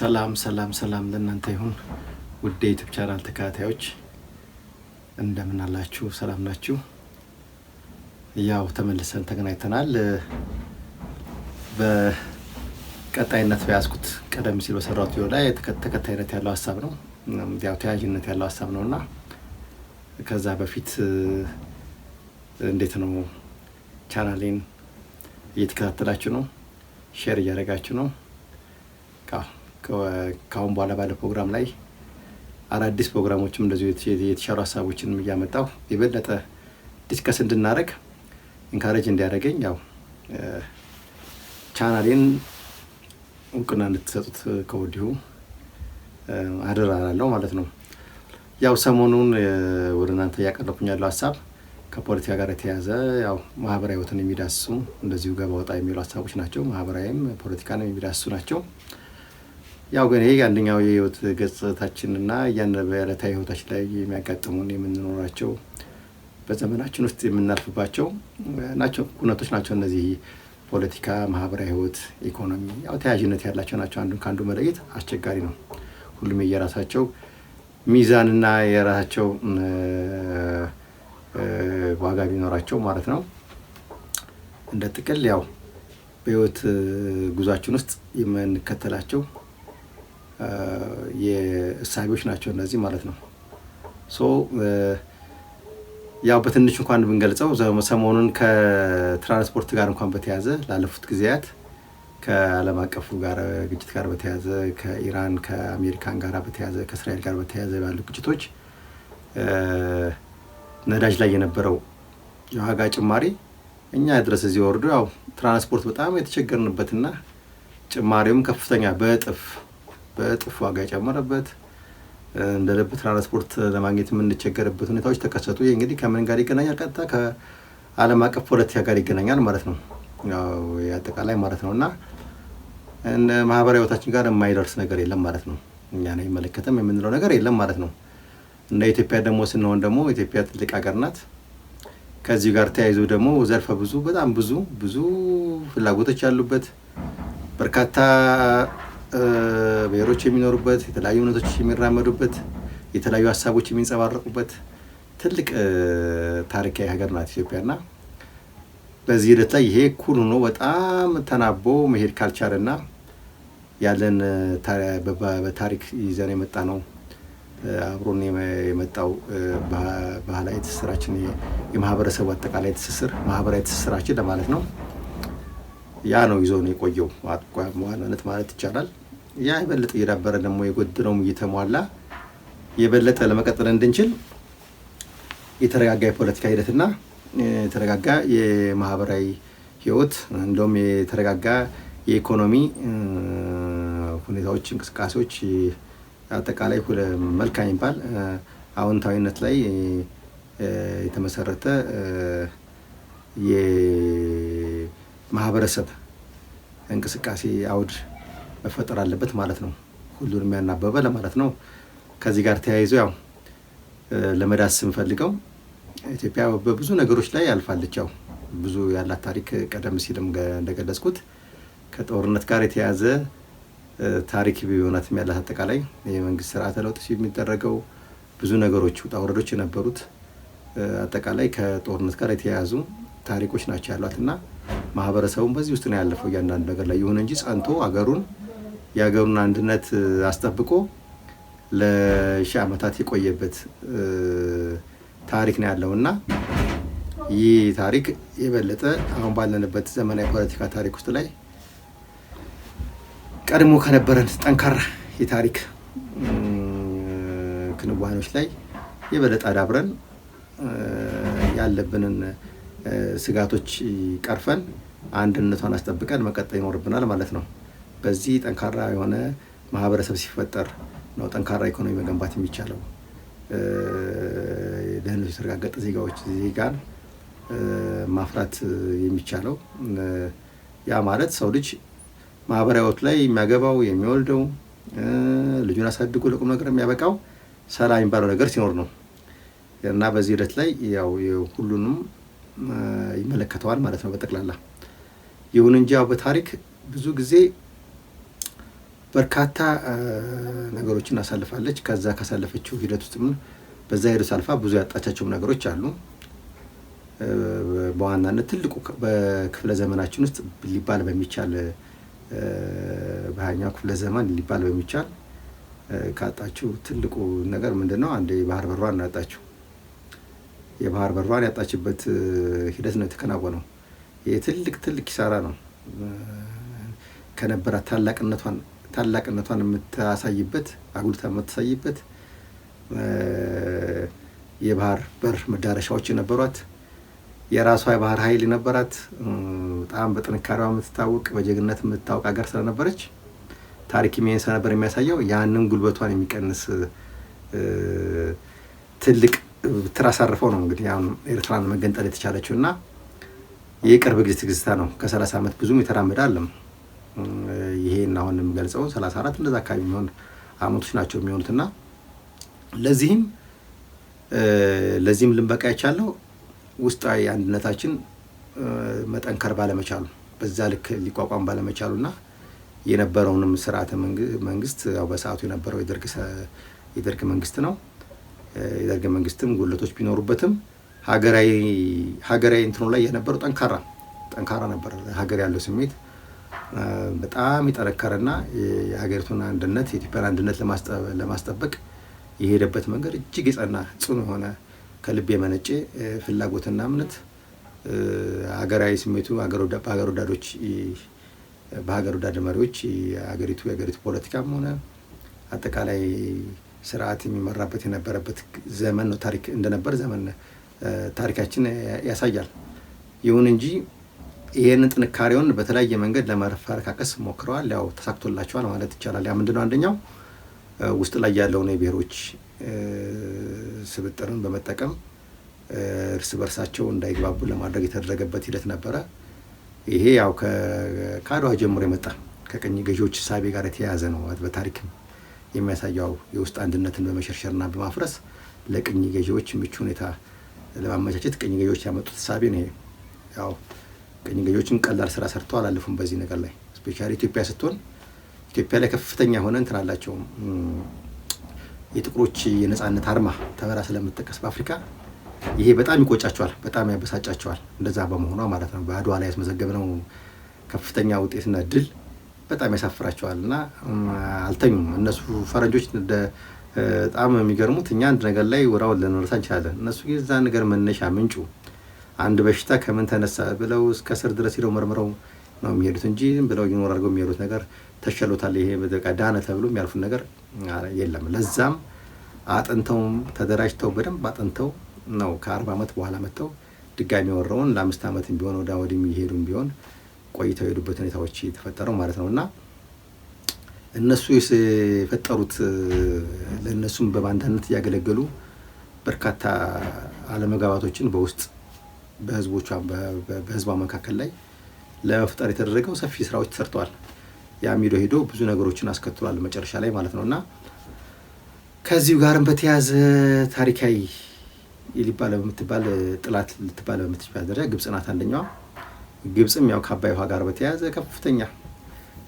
ሰላም ሰላም ሰላም ለእናንተ ይሁን ውድ የ YouTube channel ተከታታዮች፣ እንደምን አላችሁ? ሰላም ናችሁ? ያው ተመልሰን ተገናኝተናል። በቀጣይነት በያዝኩት ቀደም ሲል በሰራሁት ቪዲዮ ላይ ተከታይነት ያለው ሀሳብ ነው፣ ያው ተያያዥነት ያለው ሀሳብ ነው። እና ከዛ በፊት እንዴት ነው? ቻናሌን እየተከታተላችሁ ነው? Share እያደረጋችሁ ነው? ከአሁን በኋላ ባለ ፕሮግራም ላይ አዳዲስ ፕሮግራሞችም እንደዚሁ የተሻሉ ሀሳቦችንም እያመጣሁ የበለጠ discuss እንድናደርግ encourage እንዲያደርገኝ ያው ቻናሌን እውቅና እንድትሰጡት ከወዲሁ አደራ እላለሁ ማለት ነው። ያው ሰሞኑን ወደ እናንተ እያቀረብኩኝ ያለው ሀሳብ ከፖለቲካ ጋር የተያያዘ፣ ያው ማህበራዊ ህይወትን የሚዳስሱ፣ እንደዚሁ ገባ ወጣ የሚሉ ሀሳቦች ናቸው። ማህበራዊም ፖለቲካንም የሚዳስሱ ናቸው። ያው ግን ይሄ አንደኛው የህይወት ገጽታችንና እያን በዕለታዊ ህይወታችን ላይ የሚያጋጥሙን፣ የምንኖራቸው፣ በዘመናችን ውስጥ የምናልፍባቸው ናቸው፣ ኩነቶች ናቸው። እነዚህ ፖለቲካ፣ ማህበራዊ ህይወት፣ ኢኮኖሚ ያው ተያያዥነት ያላቸው ናቸው። አንዱን ከአንዱ መለየት አስቸጋሪ ነው። ሁሉም የየራሳቸው ሚዛንና የራሳቸው ዋጋ ቢኖራቸው ማለት ነው። እንደ ጥቅል ያው በህይወት ጉዟችን ውስጥ የምንከተላቸው የእሳቤዎች ናቸው እነዚህ ማለት ነው። So ያው በትንሽ እንኳን ብንገልጸው ሰሞኑን ከትራንስፖርት ጋር እንኳን በተያያዘ ላለፉት ጊዜያት ከዓለም አቀፉ ጋር ግጭት ጋር በተያያዘ፣ ከኢራን ከአሜሪካን ጋር በተያያዘ፣ ከእስራኤል ጋር በተያያዘ ባሉ ግጭቶች ነዳጅ ላይ የነበረው የዋጋ ጭማሪ እኛ ድረስ እዚህ ወርዶ ያው ትራንስፖርት በጣም የተቸገርንበትና ጭማሪውም ከፍተኛ በእጥፍ በእጥፍ ዋጋ የጨመረበት፣ እንደ ልብ ትራንስፖርት ለማግኘት የምንቸገርበት ሁኔታዎች ተከሰቱ። ይህ እንግዲህ ከምን ጋር ይገናኛል? ቀጥታ ከዓለም አቀፍ ፖለቲካ ጋር ይገናኛል ማለት ነው። ያው አጠቃላይ ማለት ነው እና እንደ ማህበራዊ ህይወታችን ጋር የማይደርስ ነገር የለም ማለት ነው። እኛን አይመለከትም የምንለው ነገር የለም ማለት ነው። እንደ ኢትዮጵያ ደግሞ ስንሆን ደግሞ ኢትዮጵያ ትልቅ ሀገር ናት። ከዚህ ጋር ተያይዞ ደግሞ ዘርፈ ብዙ፣ በጣም ብዙ ብዙ ፍላጎቶች ያሉበት፣ በርካታ ብሔሮች የሚኖሩበት፣ የተለያዩ እምነቶች የሚራመዱበት፣ የተለያዩ ሀሳቦች የሚንጸባረቁበት ትልቅ ታሪካዊ ሀገር ናት ኢትዮጵያ። እና በዚህ ሂደት ላይ ይሄ እኩል ሆኖ በጣም ተናቦ መሄድ ካልቻለና ያለን በታሪክ ይዘን የመጣ ነው፣ አብሮን የመጣው ባህላዊ ትስስራችን፣ የማህበረሰቡ አጠቃላይ ትስስር፣ ማህበራዊ ትስስራችን ለማለት ነው። ያ ነው ይዞ ነው የቆየው በዋናነት ማለት ይቻላል። ያ የበለጠ እየዳበረ ደግሞ የጎደለውም እየተሟላ የበለጠ ለመቀጠል እንድንችል የተረጋጋ የፖለቲካ ሂደትና የተረጋጋ የማህበራዊ ህይወት፣ እንደውም የተረጋጋ የኢኮኖሚ ሁኔታዎች፣ እንቅስቃሴዎች፣ አጠቃላይ መልካም የሚባል አዎንታዊነት ላይ የተመሰረተ የማህበረሰብ እንቅስቃሴ አውድ መፈጠር አለበት ማለት ነው። ሁሉንም ያናበበ ለማለት ነው። ከዚህ ጋር ተያይዞ ያው ለመዳሰስ ስንፈልገው ኢትዮጵያ በብዙ ነገሮች ላይ ያልፋለች። ያው ብዙ ያላት ታሪክ ቀደም ሲልም እንደገለጽኩት ከጦርነት ጋር የተያያዘ ታሪክ ቢሆናትም ያላት አጠቃላይ የመንግስት ስርዓተ ለውጥ የሚደረገው፣ ብዙ ነገሮች ውጣ ውረዶች የነበሩት አጠቃላይ ከጦርነት ጋር የተያያዙ ታሪኮች ናቸው ያሏት። እና ማህበረሰቡም በዚህ ውስጥ ነው ያለፈው እያንዳንዱ ነገር ላይ። ይሁን እንጂ ጸንቶ አገሩን፣ የሀገሩን አንድነት አስጠብቆ ለሺህ ዓመታት የቆየበት ታሪክ ነው ያለው። እና ይህ ታሪክ የበለጠ አሁን ባለንበት ዘመናዊ ፖለቲካ ታሪክ ውስጥ ላይ ቀድሞ ከነበረን ጠንካራ የታሪክ ክንዋኔዎች ላይ የበለጠ አዳብረን፣ ያለብንን ስጋቶች ቀርፈን፣ አንድነቷን አስጠብቀን መቀጠል ይኖርብናል ማለት ነው። በዚህ ጠንካራ የሆነ ማህበረሰብ ሲፈጠር ነው ጠንካራ ኢኮኖሚ መገንባት የሚቻለው። ደህንነቱ የተረጋገጠ ዜጋዎች፣ ዜጋን ማፍራት የሚቻለው። ያ ማለት ሰው ልጅ ማህበራዊ ህይወት ላይ የሚያገባው፣ የሚወልደው፣ ልጁን አሳድጎ ለቁም ነገር የሚያበቃው ሰላም የሚባለው ነገር ሲኖር ነው። እና በዚህ ሂደት ላይ ያው ሁሉንም ይመለከተዋል ማለት ነው በጠቅላላ። ይሁን እንጂ ያው በታሪክ ብዙ ጊዜ በርካታ ነገሮችን አሳልፋለች። ከዛ ካሳለፈችው ሂደት ውስጥ በዛ ሂደት አልፋ ብዙ ያጣቻቸውም ነገሮች አሉ። በዋናነት ትልቁ በክፍለ ዘመናችን ውስጥ ሊባል በሚቻል፣ በ20ኛው ክፍለ ዘመን ሊባል በሚቻል ካጣችው ትልቁ ነገር ምንድን ነው? አንድ የባህር በሯን ነው ያጣችው። የባህር በሯን ያጣችበት ሂደት ነው የተከናወነው። ይህ ትልቅ ትልቅ ኪሳራ ነው። ከነበራት ታላቅነቷን የምታሳይበት፣ አጉልታ የምታሳይበት የባህር በር መዳረሻዎች የነበሯት፣ የራሷ የባህር ኃይል የነበራት፣ በጣም በጥንካሬዋ የምትታወቅ፣ በጀግንነት የምትታወቅ ሀገር ስለነበረች፣ ታሪክ ይሄን ስለነበር የሚያሳየው፣ ያንን ጉልበቷን የሚቀንስ ትልቅ ብትር አሳርፈው ነው እንግዲህ አሁን ኤርትራን መገንጠል የተቻለችው። እና የቅርብ ጊዜ ትዝታ ነው። ከ30 ዓመት ብዙም የተራመደ አለም። ይሄን አሁን የምገልጸው 34 እንደዛ አካባቢ የሚሆን አመቶች ናቸው የሚሆኑት። እና ለዚህም ልንበቃ የቻለው ውስጣዊ አንድነታችን መጠንከር ባለመቻሉ፣ በዛ ልክ ሊቋቋም ባለመቻሉ እና የነበረውንም ስርዓተ መንግስት፣ ያው በሰዓቱ የነበረው የደርግ መንግስት ነው። የደርግ መንግስትም ጉድለቶች ቢኖሩበትም ሀገራዊ እንትኑ ላይ የነበረው ጠንካራ ጠንካራ ነበር። ሀገር ያለው ስሜት በጣም የጠነከረና የሀገሪቱን አንድነት፣ የኢትዮጵያን አንድነት ለማስጠበቅ የሄደበት መንገድ እጅግ የጸና፣ ጽኑ የሆነ፣ ከልብ የመነጨ ፍላጎትና እምነት፣ ሀገራዊ ስሜቱ በሀገር ወዳዶች፣ በሀገር ወዳድ መሪዎች የሀገሪቱ ፖለቲካም ሆነ አጠቃላይ ስርዓት የሚመራበት የነበረበት ዘመን ነው። ታሪክ እንደነበር ዘመን ታሪካችን ያሳያል። ይሁን እንጂ ይህንን ጥንካሬውን በተለያየ መንገድ ለመፈረካከስ ሞክረዋል። ያው ተሳክቶላቸዋል ማለት ይቻላል። ያ ምንድነው? አንደኛው ውስጥ ላይ ያለውን የብሔሮች ስብጥርን በመጠቀም እርስ በርሳቸው እንዳይግባቡ ለማድረግ የተደረገበት ሂደት ነበረ። ይሄ ያው ከአድዋ ጀምሮ የመጣ ከቅኝ ገዢዎች እሳቤ ጋር የተያያዘ ነው። በታሪክም የሚያሳየው የውስጥ አንድነትን በመሸርሸርና በማፍረስ ለቅኝ ገዢዎች ምቹ ሁኔታ ለማመቻቸት ቅኝ ገዢዎች ያመጡት እሳቤ ነው። ይሄ ያው ቅኝ ገዢዎችም ቀላል ስራ ሰርተው አላለፉም በዚህ ነገር ላይ። Specially ኢትዮጵያ ስትሆን ኢትዮጵያ ላይ ከፍተኛ የሆነ እንትን አላቸው። የጥቁሮች የነጻነት አርማ ተብላ ስለምትጠቀስ በአፍሪካ ይሄ በጣም ይቆጫቸዋል፣ በጣም ያበሳጫቸዋል። እንደዛ በመሆኗ ማለት ነው። በአድዋ ላይ ያስመዘገብነው ከፍተኛ ውጤትና ድል በጣም ያሳፍራቸዋል እና አልተኙም። እነሱ ፈረንጆች በጣም የሚገርሙት እኛ አንድ ነገር ላይ ወዲያው ልንረሳ እንችላለን። እነሱ የዛ ነገር መነሻ ምንጩ፣ አንድ በሽታ ከምን ተነሳ ብለው እስከ ስር ድረስ ሄደው መርምረው ነው የሚሄዱት እንጂ ዝም ብለው ignore አድርገው የሚሄዱት ነገር፣ ተሸሎታል፣ ይሄ በቃ ዳነ ተብሎ የሚያልፉት ነገር የለም። ለዛም አጥንተውም ተደራጅተው በደንብ አጥንተው ነው ከ40 ዓመት በኋላ መጥተው ድጋሚ ወረውን ለ5 ዓመትም ቢሆን ወዳ ወዲህ የሚሄዱም ቢሆን ቆይተው የሄዱበት ሁኔታዎች የተፈጠረው ማለት ነው። እና እነሱ የፈጠሩት፣ ለእነሱም በባንዳነት እያገለገሉ በርካታ አለመግባባቶችን በውስጥ በህዝቦቿ በህዝቧ መካከል ላይ ለመፍጠር የተደረገው ሰፊ ስራዎች ተሰርተዋል። ያም ሄዶ ሄዶ ብዙ ነገሮችን አስከትሏል መጨረሻ ላይ ማለት ነው። እና ከዚሁ ጋርም በተያያዘ ታሪካዊ ሊባል በምትባል፣ ጠላት ልትባል በምትችል ደረጃ ግብጽ ናት አንደኛዋ። ግብጽም ያው ከአባይ ውሃ ጋር በተያያዘ ከፍተኛ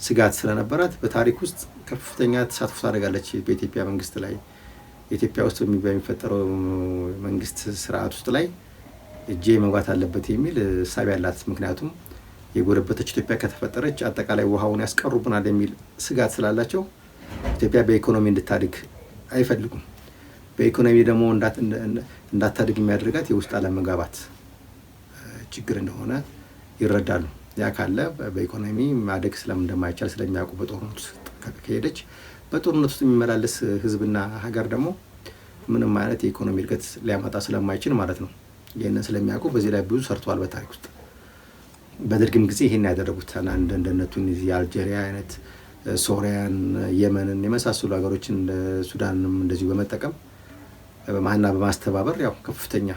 ስጋት ስለነበራት በታሪክ ውስጥ ከፍተኛ ተሳትፎ ታደርጋለች በኢትዮጵያ መንግስት ላይ። ኢትዮጵያ ውስጥ በሚፈጠረው መንግስት ስርዓት ውስጥ ላይ እጄ መግባት አለበት የሚል እሳቤ አላት። ምክንያቱም የጎለበተች ኢትዮጵያ ከተፈጠረች አጠቃላይ ውሃውን ያስቀሩብናል የሚል ስጋት ስላላቸው ኢትዮጵያ በኢኮኖሚ እንድታድግ አይፈልጉም። በኢኮኖሚ ደግሞ እንዳታድግ የሚያደርጋት የውስጥ አለመግባባት ችግር እንደሆነ ይረዳሉ። ያ ካለ በኢኮኖሚ ማደግ ስለምን እንደማይቻል ስለሚያውቁ፣ በጦርነት ውስጥ ከሄደች፣ በጦርነት ውስጥ የሚመላለስ ህዝብና ሀገር ደግሞ ምንም አይነት የኢኮኖሚ እድገት ሊያመጣ ስለማይችል ማለት ነው። ይህንን ስለሚያውቁ በዚህ ላይ ብዙ ሰርተዋል በታሪክ ውስጥ። በደርግም ጊዜ ይሄን ያደረጉት እንደነ ቱኒዚያ፣ አልጄሪያ አይነት፣ ሶሪያን፣ የመንን የመሳሰሉ ሀገሮችን፣ ሱዳንንም እንደዚሁ በመጠቀም በማህና በማስተባበር ያው ከፍተኛ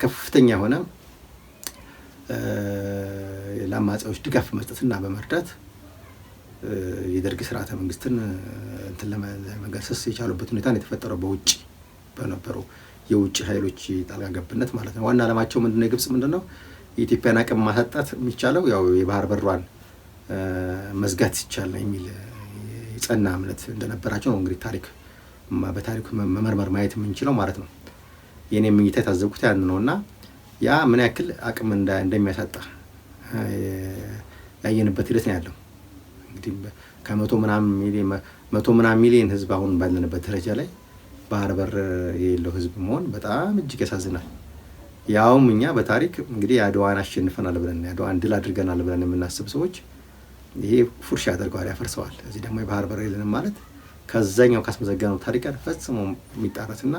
ከፍተኛ የሆነ ለአማጺዎች ድጋፍ መስጠትና በመርዳት የደርግ ስርዓተ መንግስትን እንትን ለመገርሰስ የቻሉበት ሁኔታ ነው የተፈጠረው፣ በውጭ በነበረው የውጭ ኃይሎች ጣልቃ ገብነት ማለት ነው። ዋና ዓላማቸው ምንድነው? የግብጽ ምንድነው? የኢትዮጵያን አቅም ማሳጣት የሚቻለው ያው የባህር በሯን መዝጋት ሲቻል ነው የሚል የጸና እምነት እንደነበራቸው ነው እንግዲህ ታሪክ በታሪኩ መመርመር ማየት የምንችለው ማለት ነው። የኔም እይታ የታዘብኩት ያን ነው። እና ያ ምን ያክል አቅም እንደሚያሳጣ ያየንበት ሂደት ነው ያለው። እንግዲህ ከመቶ ምናምን ሚሊዮን፣ 100 ምናምን ሚሊዮን ህዝብ አሁን ባለንበት ደረጃ ላይ ባህር በር የሌለው ህዝብ መሆን በጣም እጅግ ያሳዝናል። ያውም እኛ በታሪክ እንግዲህ የአድዋን አሸንፈናል ብለን፣ የአድዋን ድል አድርገናል ብለን የምናስብ ሰዎች ይሄ ፉርሽ ያደርገዋል፣ ያፈርሰዋል። እዚህ ደግሞ የባህር በር የለንም ማለት ከዛኛው ካስመዘገነው ታሪክ ጋር ፈጽሞ የሚጣረስና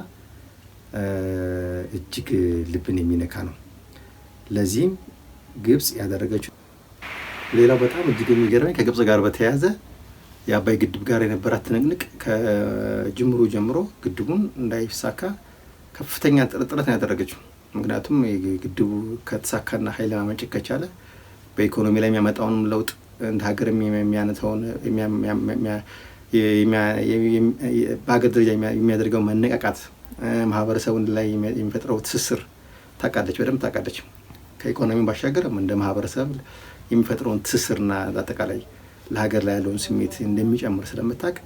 እጅግ ልብን የሚነካ ነው። ለዚህም ግብጽ ያደረገችው፣ ሌላው በጣም እጅግ የሚገርመኝ ከግብጽ ጋር በተያያዘ የአባይ ግድብ ጋር የነበራት ትንቅንቅ ከጅምሩ ጀምሮ ግድቡን እንዳይሳካ ከፍተኛ ጥረት ነው ያደረገችው። ምክንያቱም ግድቡ ከተሳካና ኃይል ማመንጨት ከቻለ በኢኮኖሚ ላይ የሚያመጣውንም ለውጥ፣ እንደ ሀገር የሚያነሳውን፣ በሀገር ደረጃ የሚያደርገው መነቃቃት፣ ማህበረሰቡን ላይ የሚፈጥረው ትስስር ታውቃለች፣ በደንብ ታውቃለች። ከኢኮኖሚ ባሻገር እንደ ማህበረሰብ የሚፈጥረውን ትስስርና አጠቃላይ ለሀገር ላይ ያለውን ስሜት እንደሚጨምር ስለምታውቅ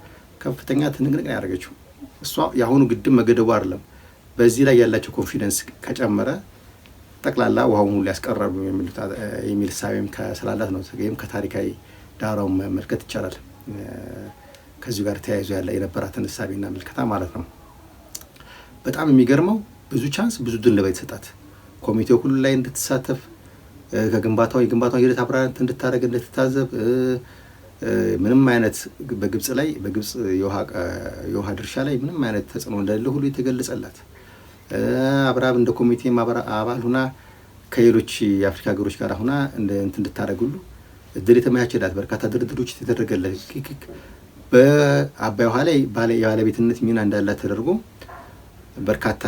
ከፍተኛ ትንቅንቅ ነው ያደረገችው። እሷ የአሁኑ ግድብ መገደቡ አይደለም፣ በዚህ ላይ ያላቸው confidence ከጨመረ ጠቅላላ ውሃውን ሁሉ ያስቀራሉ የሚል እሳቤም ስላላት ነው። ይህም ከታሪካዊ ዳራውን መመልከት ይቻላል። ከዚሁ ጋር ተያይዞ ያለ የነበራትን እሳቤና ምልከታ ማለት ነው። በጣም የሚገርመው ብዙ chance፣ ብዙ ድል ነበር የተሰጣት፣ ኮሚቴው ሁሉ ላይ እንድትሳተፍ፣ ከግንባታው የግንባታው ሂደት አብራ እንድታደርግ፣ እንድትታዘብ፣ ምንም አይነት በግብጽ ላይ፣ በግብጽ የውሃ ድርሻ ላይ ምንም አይነት ተጽዕኖ እንደሌለ ሁሉ የተገለጸላት፣ አብራ እንደ ኮሚቴ አባል ሁና ከሌሎች የአፍሪካ ሀገሮች ጋር ሁና እንትን እንድታደርግ ሁሉ እድል የተመቻቸላት፣ በርካታ ድርድሮች የተደረገለት፣ በአባይ ውሃ ላይ የባለቤትነት ሚና እንዳላት ተደርጎ በርካታ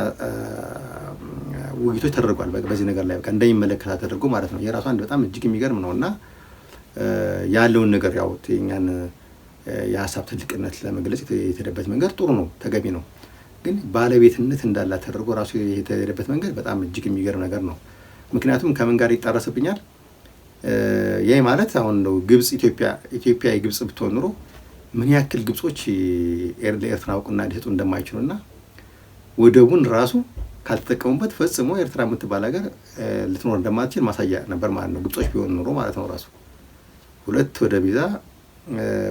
ውይይቶች ተደርጓል። በዚህ ነገር ላይ በቃ እንደሚመለከታት ተደርጎ ማለት ነው። የራሱ አንድ በጣም እጅግ የሚገርም ነው። እና ያለውን ነገር ያው የኛን የሀሳብ ትልቅነት ለመግለጽ የተሄደበት መንገድ ጥሩ ነው፣ ተገቢ ነው። ግን ባለቤትነት እንዳላት ተደርጎ ራሱ የተሄደበት መንገድ በጣም እጅግ የሚገርም ነገር ነው። ምክንያቱም ከምን ጋር ይጣረስብኛል? ይህ ማለት አሁን ነው ግብጽ ኢትዮጵያ፣ ኢትዮጵያ የግብጽ ብትሆን ኑሮ ምን ያክል ግብጾች ለኤርትራ እውቅና ሊሰጡ እንደማይችሉና ወደቡን ራሱ ካልተጠቀሙበት ፈጽሞ ኤርትራ የምትባል ሀገር ልትኖር እንደማትችል ማሳያ ነበር ማለት ነው። ግብጾች ቢሆን ኑሮ ማለት ነው፣ ራሱ ሁለት ወደብ ይዛ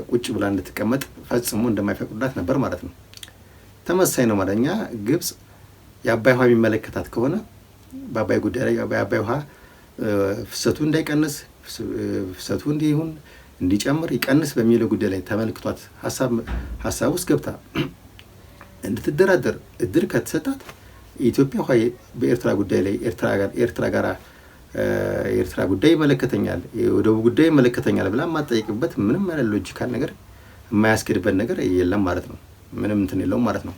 ቁጭ ብላ እንድትቀመጥ ፈጽሞ እንደማይፈቅዱላት ነበር ማለት ነው። ተመሳሳይ ነው ማለት እኛ ግብጽ የአባይ ውሃ የሚመለከታት ከሆነ በአባይ ጉዳይ ላይ የአባይ ውሃ ፍሰቱ እንዳይቀንስ፣ ፍሰቱ እንዲሁን እንዲጨምር፣ ይቀንስ በሚለው ጉዳይ ላይ ተመልክቷት ሀሳብ ውስጥ ገብታ እንድትደራደር እድል ከተሰጣት፣ የኢትዮጵያ ውሃ በኤርትራ ጉዳይ ላይ ኤርትራ ጋር የኤርትራ ጉዳይ ይመለከተኛል፣ የወደቡ ጉዳይ ይመለከተኛል ብላ የማትጠይቅበት ምንም አይነት logical ነገር፣ የማያስኬድበት ነገር የለም ማለት ነው። ምንም እንትን የለውም ማለት ነው።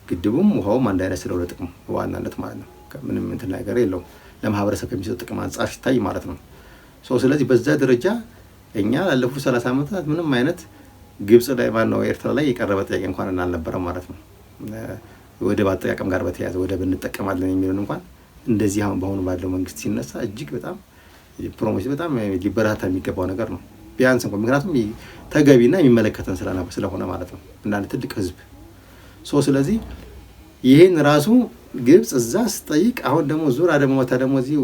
ግድቡም ውሃውም አንድ አይነት ስለሆነ ጥቅሙ በዋናነት ማለት ነው። ምንም እንትን ነገር የለውም ለማህበረሰብ ከሚሰጥ ጥቅም አንጻር ሲታይ ማለት ነው። So ስለዚህ በዛ ደረጃ እኛ ላለፉት 30 ዓመታት ምንም አይነት ግብጽ ላይ፣ ማነው ኤርትራ ላይ የቀረበ ጥያቄ እንኳን አልነበረም ማለት ነው። ወደብ አጠቃቀም ጋር በተያያዘ ወደብ እንጠቀማለን የሚለውን እንኳን እንደዚህ አሁን በአሁኑ ባለው መንግስት ሲነሳ እጅግ በጣም promote፣ በጣም ሊበረታታ የሚገባው ነገር ነው። ቢያንስ እንኳን ምክንያቱም ተገቢና የሚመለከተን ስለሆነ ማለት ነው፣ እንደ አንድ ትልቅ ህዝብ። So ስለዚህ ይህን ራሱ ግብጽ እዛ ስጠይቅ አሁን ደግሞ ዙራ ደግሞ መታ ደግሞ እዚህ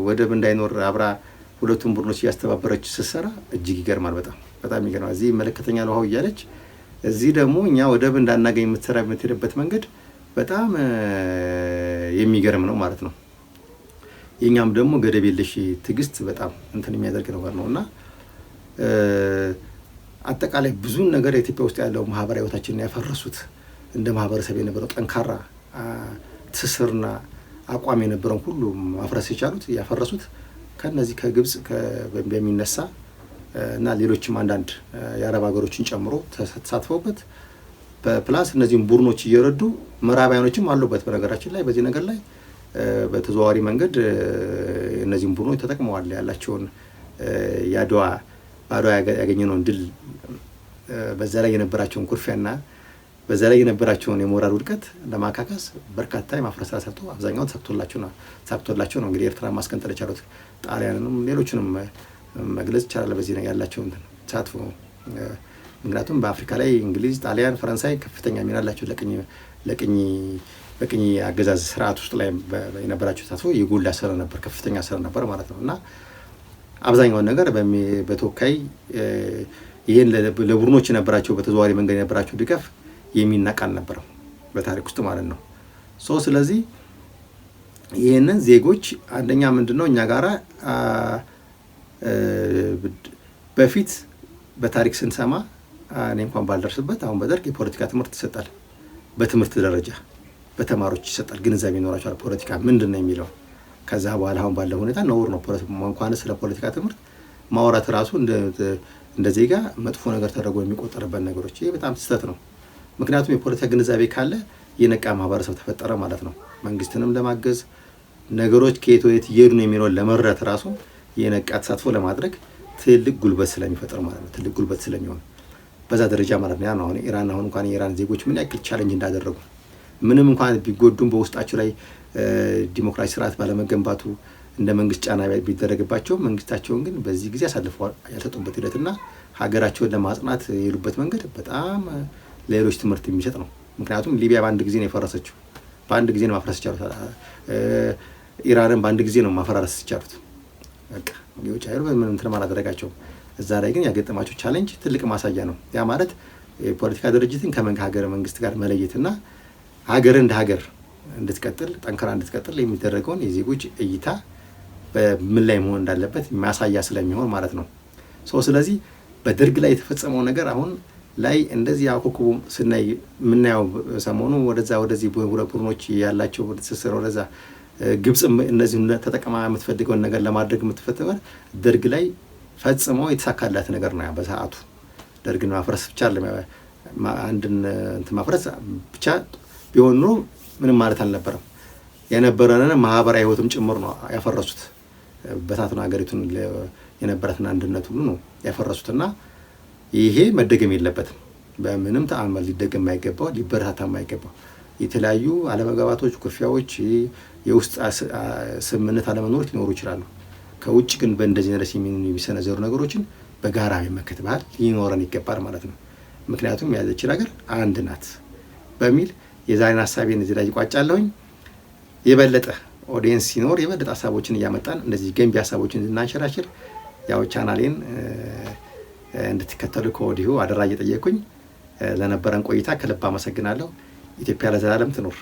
ወደብ እንዳይኖር አብራ ሁለቱም ቡድኖች እያስተባበረች ስትሰራ እጅግ ይገርማል። በጣም በጣም ይገርማል። እዚህ ይመለከተኛል ውሃው እያለች እዚህ ደግሞ እኛ ወደብ እንዳናገኝ የምትሰራ፣ የምትሄድበት መንገድ በጣም የሚገርም ነው ማለት ነው። የእኛም ደግሞ ገደብ የለሽ ትዕግስት በጣም እንትን የሚያደርግ ነገር ነው። እና አጠቃላይ ብዙን ነገር ኢትዮጵያ ውስጥ ያለው ማህበራዊ ህይወታችንን ያፈረሱት፣ እንደ ማህበረሰብ የነበረው ጠንካራ ትስስርና አቋም የነበረውን ሁሉ ማፍረስ የቻሉት፣ ያፈረሱት ከነዚህ ከግብጽ በሚነሳ እና ሌሎችም አንዳንድ የአረብ ሀገሮችን ጨምሮ ተሳትፈውበት፣ plus እነዚህም ቡድኖች እየረዱ ምዕራባውያኖችም አሉበት። በነገራችን ላይ በዚህ ነገር ላይ በተዘዋዋሪ መንገድ እነዚህም ቡድኖች ተጠቅመዋል። ያላቸውን የአድዋ፣ በአድዋ ያገኘነውን ድል፣ በዛ ላይ የነበራቸውን ኩርፊያና በዛ ላይ የነበራቸውን የሞራል ውድቀት ለማካካስ በርካታ የማፍረስ ስራ ሰርቶ አብዛኛውን ተሳክቶላቸው ነው እንግዲህ ኤርትራ ማስገንጠል የቻሉት፣ ጣሊያንንም ሌሎችንም መግለጽ ይቻላል በዚህ ነገር ያላቸው ተሳትፎ። ምክንያቱም በአፍሪካ ላይ እንግሊዝ፣ ጣሊያን፣ ፈረንሳይ ከፍተኛ ሚና አላቸው። ለቅኝ በቅኝ አገዛዝ ስርዓት ውስጥ ላይ የነበራቸው ተሳትፎ የጎላ ስለነበር፣ ከፍተኛ ስለነበር ማለት ነው። እና አብዛኛውን ነገር በተወካይ ይህን ለቡድኖች የነበራቸው በተዘዋዋሪ መንገድ የነበራቸው ድጋፍ የሚናቅ አልነበረም በታሪክ ውስጥ ማለት ነው። So ስለዚህ ይህንን ዜጎች አንደኛ ምንድነው እኛ ጋራ በፊት በታሪክ ስንሰማ፣ እኔ እንኳን ባልደርስበት፣ አሁን በደርግ የፖለቲካ ትምህርት ይሰጣል። በትምህርት ደረጃ በተማሪዎች ይሰጣል፣ ግንዛቤ ይኖራቸዋል ፖለቲካ ምንድን ነው የሚለው። ከዛ በኋላ አሁን ባለው ሁኔታ ነውር ነው። እንኳን ስለ ፖለቲካ ትምህርት ማውራት ራሱ እንደ ዜጋ መጥፎ ነገር ተደርጎ የሚቆጠርበት ነገሮች፣ ይሄ በጣም ስህተት ነው። ምክንያቱም የፖለቲካ ግንዛቤ ካለ የነቃ ማህበረሰብ ተፈጠረ ማለት ነው። መንግስትንም ለማገዝ፣ ነገሮች ከየት ወዴት እየሄዱ ነው የሚለውን ለመረዳት ራሱ የነቃ ተሳትፎ ለማድረግ ትልቅ ጉልበት ስለሚፈጥር ማለት ነው። ትልቅ ጉልበት ስለሚሆን በዛ ደረጃ ማለት ነው። ያ ነው አሁን ኢራን፣ አሁን እንኳን የኢራን ዜጎች ምን ያክል challenge እንዳደረጉ፣ ምንም እንኳን ቢጎዱም፣ በውስጣቸው ላይ ዲሞክራሲ ስርዓት ባለመገንባቱ እንደ መንግስት ጫና ቢደረግባቸው፣ መንግስታቸውን ግን በዚህ ጊዜ አሳልፈው ያልሰጡበት ሂደትና ሀገራቸውን ለማጽናት የሄዱበት መንገድ በጣም ለሌሎች ትምህርት የሚሰጥ ነው። ምክንያቱም ሊቢያ በአንድ ጊዜ ነው የፈረሰችው። በአንድ ጊዜ ነው ማፍረስ የቻሉት። ኢራንን በአንድ ጊዜ ነው ማፈራረስ የቻሉት። በቃ የውጭ ኃይሉ ምንም እንትን አላደረጋቸውም። እዛ ላይ ግን ያገጠማቸው challenge ትልቅ ማሳያ ነው። ያ ማለት የፖለቲካ ድርጅትን ከሀገረ መንግስት ጋር መለየትና ሀገር እንደ ሀገር እንድትቀጥል፣ ጠንክራ እንድትቀጥል የሚደረገውን የዜጎች እይታ በምን ላይ መሆን እንዳለበት ማሳያ ስለሚሆን ማለት ነው። So ስለዚህ በደርግ ላይ የተፈጸመው ነገር አሁን ላይ እንደዚህ አኮኩቡ ስናይ የምናየው ሰሞኑ ወደዛ ወደዚህ ቡድኖች ያላቸው ትስስር፣ ወደዛ ግብጽ እነዚህ ተጠቅማ የምትፈልገውን ነገር ለማድረግ የምትፈትመው ደርግ ላይ ፈጽሞ የተሳካላት ነገር ነው። በሰዓቱ ደርግን ማፍረስ ብቻ፣ አንድን እንትን ማፍረስ ብቻ ቢሆን ኖሮ ምንም ማለት አልነበረም። የነበረንን ማህበራዊ ህይወትም ጭምር ነው ያፈረሱት። በታትነው ሀገሪቱን የነበራትን አንድነት ሁሉ ነው ያፈረሱትና ይሄ መደገም የለበትም። በምንም ተአምር ሊደገም የማይገባው፣ ሊበረታታ የማይገባው፣ የተለያዩ አለመግባባቶች፣ ኩርፊያዎች፣ የውስጥ ስምምነት አለመኖሮች ሊኖሩ ይችላሉ። ከውጭ ግን በእንደዚህ ድረስ የሚሰነዘሩ ነገሮችን በጋራ የመመከት ባህል ሊኖረን ይገባል ማለት ነው። ምክንያቱም ያለችን ሀገር አንድ ናት በሚል የዛሬን ሀሳቤን እዚህ ላይ ይቋጫለሁኝ። የበለጠ audience ሲኖር የበለጠ ሀሳቦችን እያመጣን እንደዚህ ገንቢ ሀሳቦችን እንድናንሸራሽር ያው ቻናሌን እንድትከተሉ ከወዲሁ አደራ እየጠየኩኝ ለነበረን ቆይታ ከልብ አመሰግናለሁ። ኢትዮጵያ ለዘላለም ትኑር።